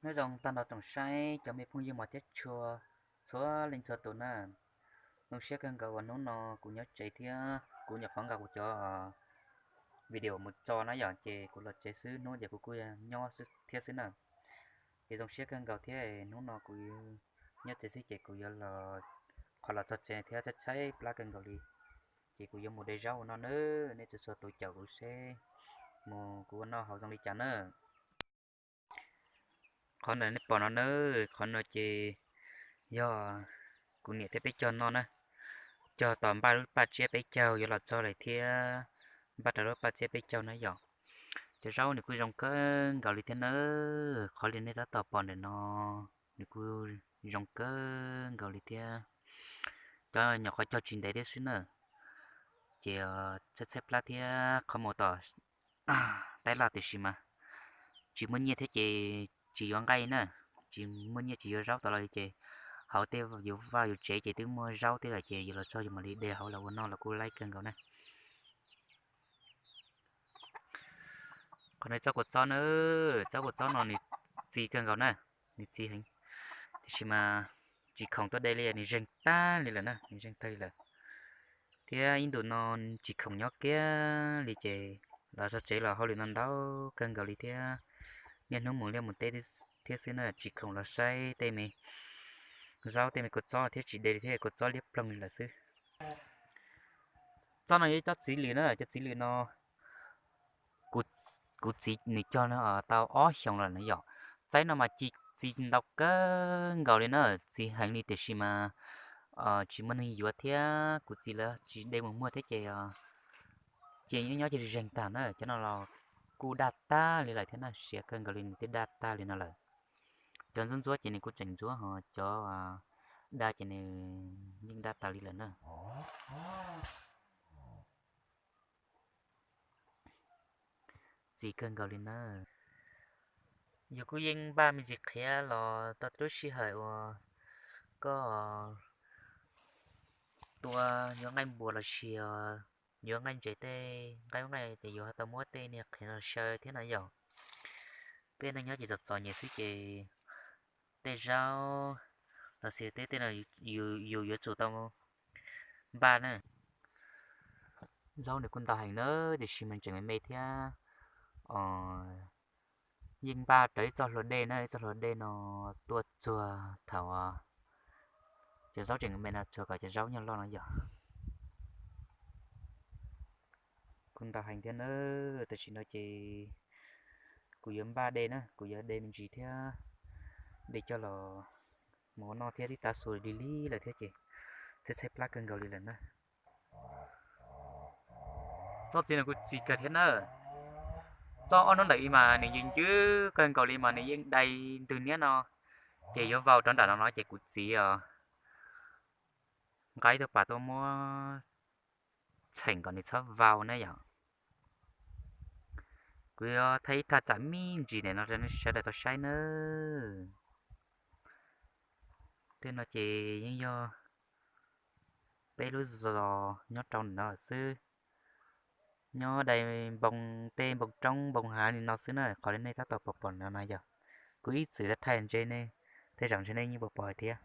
Nyob zoo tag nrho tsoom saib cov me phooj ywg mos thiab tshua txhua leej txhua tus na. Zoo siab kawg nkaus uas hnub no kuv nyob tsev thiab kuv nyuam qhuav nqa kuv cov video mus tso na yom, ces kuv los tsev xwb, hnub ces kuv kuj nyob thiab xwb na. Ces zoo siab kawg nkaus thiab, hnub no kuv nyob tsev xwb ces kuv yuav los, qhov los txog tsev thiab tshaib tshaib plab kawg nkaus li. Ces kuv yuav mus de zaub ua noj nawb, nej txhua txhua tus caum kuv seb mus kuv ua noj hauv zoo li cas na. Qhov ntawm nej pom no na, qhov no ces yog kuv niam thiab peb caug noj na. Cog tos npaj lub paj tsiab peb caug yuav los txog lawm thiab, npaj rau lub paj tsiab peb caug na yom. Cov zaub nws kuj zoo kawg nkaus li thiab na, qhov li nej tab tom pom ntawm no nws kuj zoo kawg nkaus li thiab. Cov nyuam qhuav cog tsis ntev thiab xwb na, ces tshaib tshaib plab thiab qhov mus tom taib laj tiam sis mas tsis muaj nyiaj thiab ces tsis yuav nqaij na, tsis muaj nyiaj tsis yuav zaub tas los li ces hauv tej yus vaj yus tsev ces twb muaj zaub thiab lawm ces yus los txog yus mam li de hauv los ua noj los kuj laib kawg nkaus na. Qhov no tsob kua txob na, tsob kua txob no nws txi kawg nkaus na, nws txi heev, tiam sis mas tsis khoom tuaj de li, nws zeeg tag li lawm na, nws zeeg tag li lawm. Thiab ib ntus no tsis khoom nyob kiag li ces los txog tsev los hauj lwm no ntau kawg nkaus li thiab, niaj hnub mus liaj mus teb thiab xwb na, tsis khoom los saib tej me zaub tej me kua txob thiab tsis de li thiab, kua txob liab ploog li lawm xwb. Tsob no yog ib tsob txiv lwm na, cov txiv lwm no kuv txiv nws cog no tau ob xyoos lawm na yom. Tsob no mas ci txi ntau kawg nkaus li na, txi heev li tiam sis mas tsis muaj neeg yuav thiab kuv txiv lawv tsis de mus muag thiab ces ces nyob nyob ces zeeg tag na. Cov no los kuj daj tag li lawm thiab na, siav kawg nkaus li nws twb daj tag li no lawm. Cov ntxuab ntxuab ces nws kuj tseem ntxuab ho cov daj ces nws yeej daj tas li lawm na. Txi kawg nkaus li na. Yus kuj yeej npaj me ntsis qhiav los tau lub sij hawm uas koj tua yuav nqaij npua los sis yuav nqaij ntses tej nqaij ub nqaij ces yus ho tau muab tej niag qhiav no xyaw thiab na yom. Peb neej nyob ces txom txom nyem xwb ces tej zaub los sis tej tej no yus yuav tsum tau npaj na. Zaub nws kuj ntau heev na, tiam sis mas tseem me me thiab. Yeej npaj rawv ib txoj hlua dej na, ib txoj hlua dej no tuaj txuag thaum cov zaub tseem me no tsuas kom cov zaub nyuag loj no yom. Kuj ntau heev thiab na, tam sim no ces kuv yuav npaj de na, kuv yuav de me ntsis thiab, de coj los mus ua noj thiab, twb tav su lig lig lawm thiab ces tshaib tshaib plab kawg nkaus li lawm na. Tsob txiv no kuj txi kawg thiab na. Tsob ob hnub ntawm ib mas nws yeej ncwb kawg nkaus li mas nws yeej dai ntws niab no, ces yuav vau rov nram no no ces kuv txiv os nqa ib tug pas tuaj muab txheem kom nws txhob vau na yom. Kuv yuav thaij ib thaj tsam me ntsis ntawm no rau nej sawv daws tau saib nawb. Tej no ces yeej yog peb lub zos nyob rau ntawm no lawm xwb. Nyob dai npoo tej npoo roob npoo hav li no xwb na, qhov li nej tab tom pom pom no na yog kuv ib txwm thaij ntse nej, tej zaum ntshe nej yeej pom pom thiab.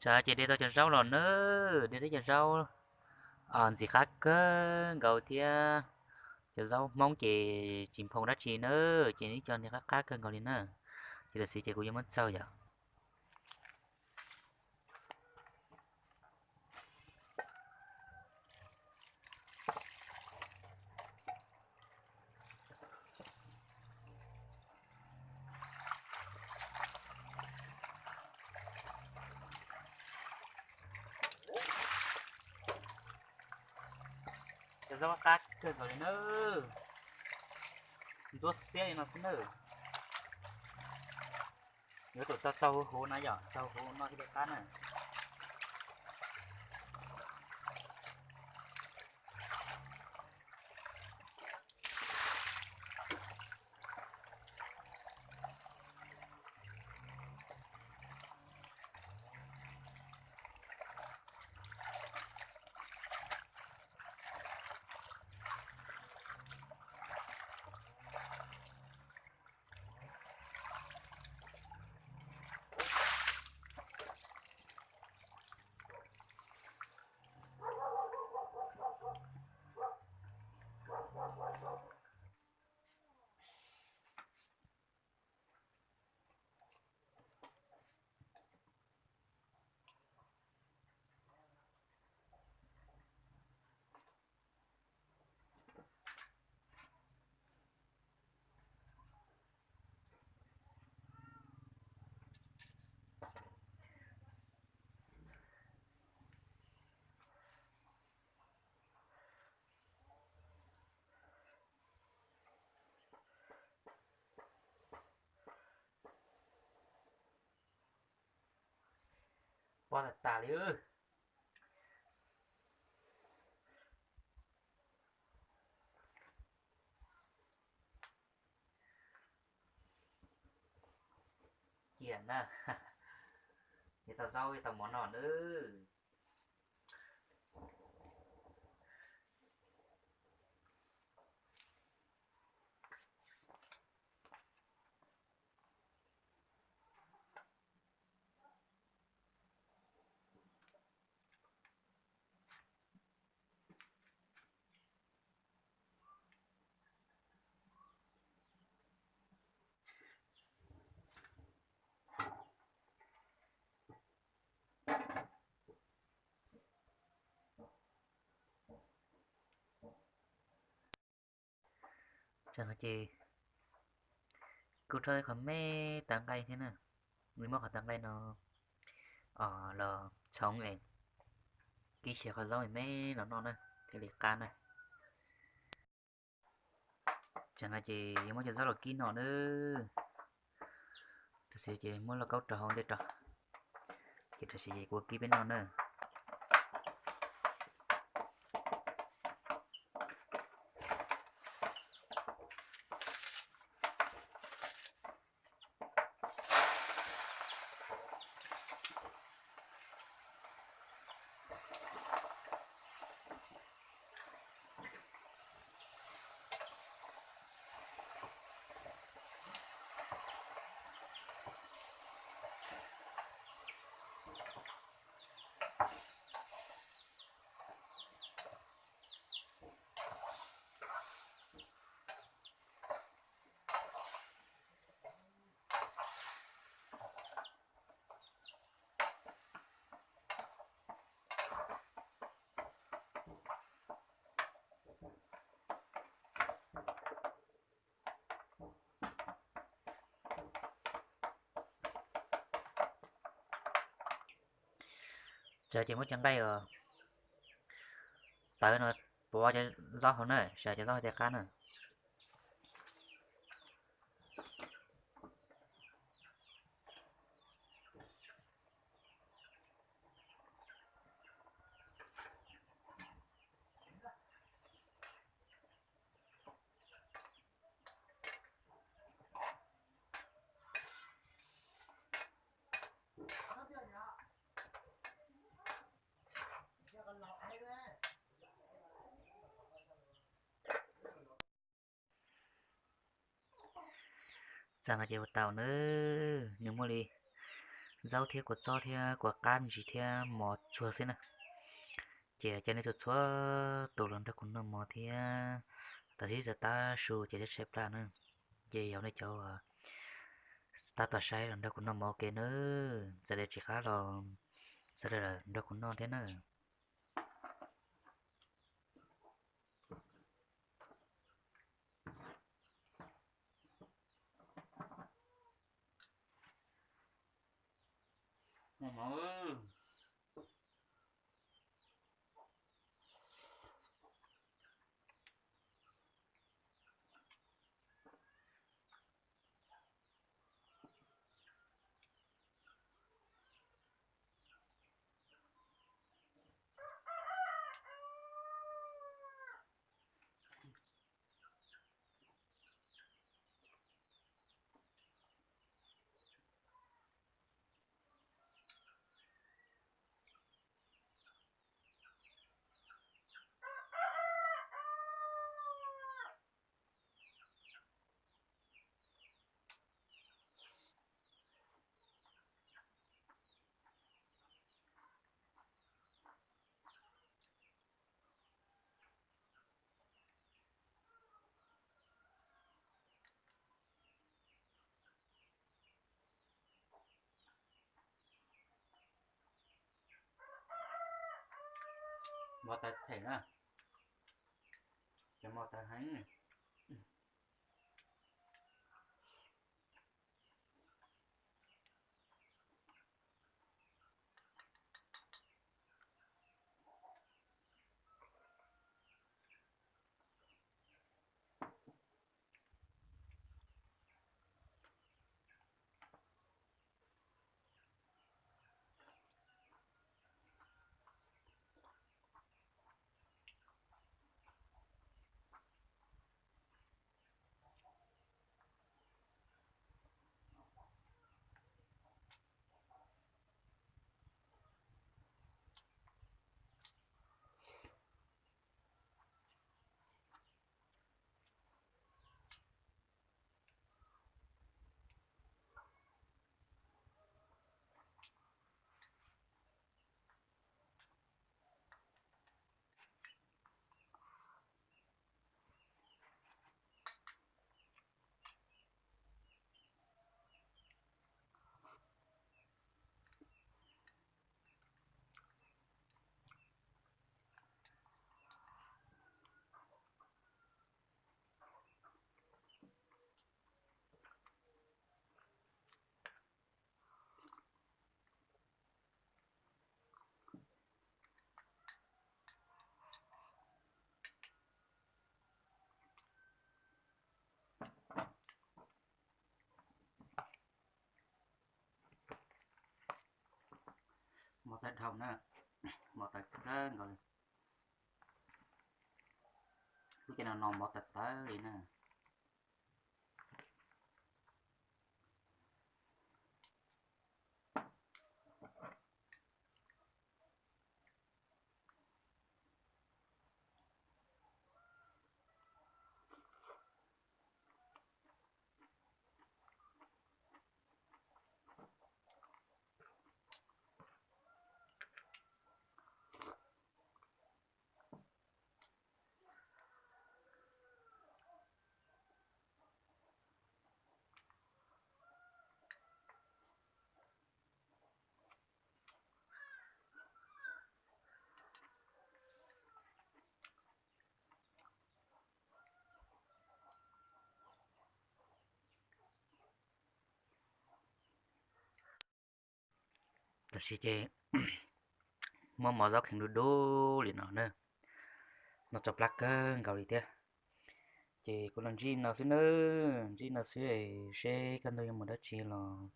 Ces de tau cov zaub los nawb, de tau cov zaub ntxim qab kawg nkaus thiab. Cov zaub Hmoob ces tsis nphoo dab tsi nawb, ces ib co ntxim qab qab kawg nkaus li na. Ces tam sim ces kuv yuav muab txaug yom. Cov zaub qab kawg nkaus li nawb, ntsuab xiab li no xwb nawb. Yuav tsum txaug txaug huv huv no yom, txaug huv huv no thiaj li qab na. Pob tas tas li. Cia na, yuav tau zaub yuav tau mov noj nawb. Tam no ces kuj rhaub qhov me tawv nqaij thiab na, nws muab qhov tawv nqaij no los txhoov es kib xyaw qhov zaub me los noj na, thiaj li qab na. Tam no ces yuav muab cov zaub los kib noj nawb. Tam sim ces muab lauj kaub rau hauv ntej rau, ces tam sim ces kuv kib peb noj nawb. Tam ces muab cov nqaij uas tawv no pov cov zaub hauv na, sawv cov zaub hauv tej qab na. Tam no ces ua tau nawb, nws muaj li zaub thiab kua txob thiab kua qab me ntsis thiab mov tsuag xwb na. Ces cov nej txhua txhua tus los nrog kuv noj mov thiab, tam sim tab tab su ces tshaib plab na. Ces yog nej cov tab tom saib los nrog kuv noj mov ua ke na, txawm tias tsis qab los sawv daws nrog kuv noj thiab na. Mov tawv them na, cov mov tawv heev. Mov tawv dhau na, mov tawv kawg nkaus li. Lub caij no no mov tawv tawv li na. Tam sim ces muab mov zaub kheev du du li no na, no txaus plab kawg nkaus li thiab. Ces kuv los ntsib no xwb na, ntsib no xwb es seb kaj ntug yuav mus dab tsi los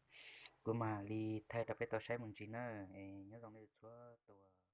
kuv mam li thaij rau peb tau saib mus ntsis na. Es nyob zoo nej txhua tus.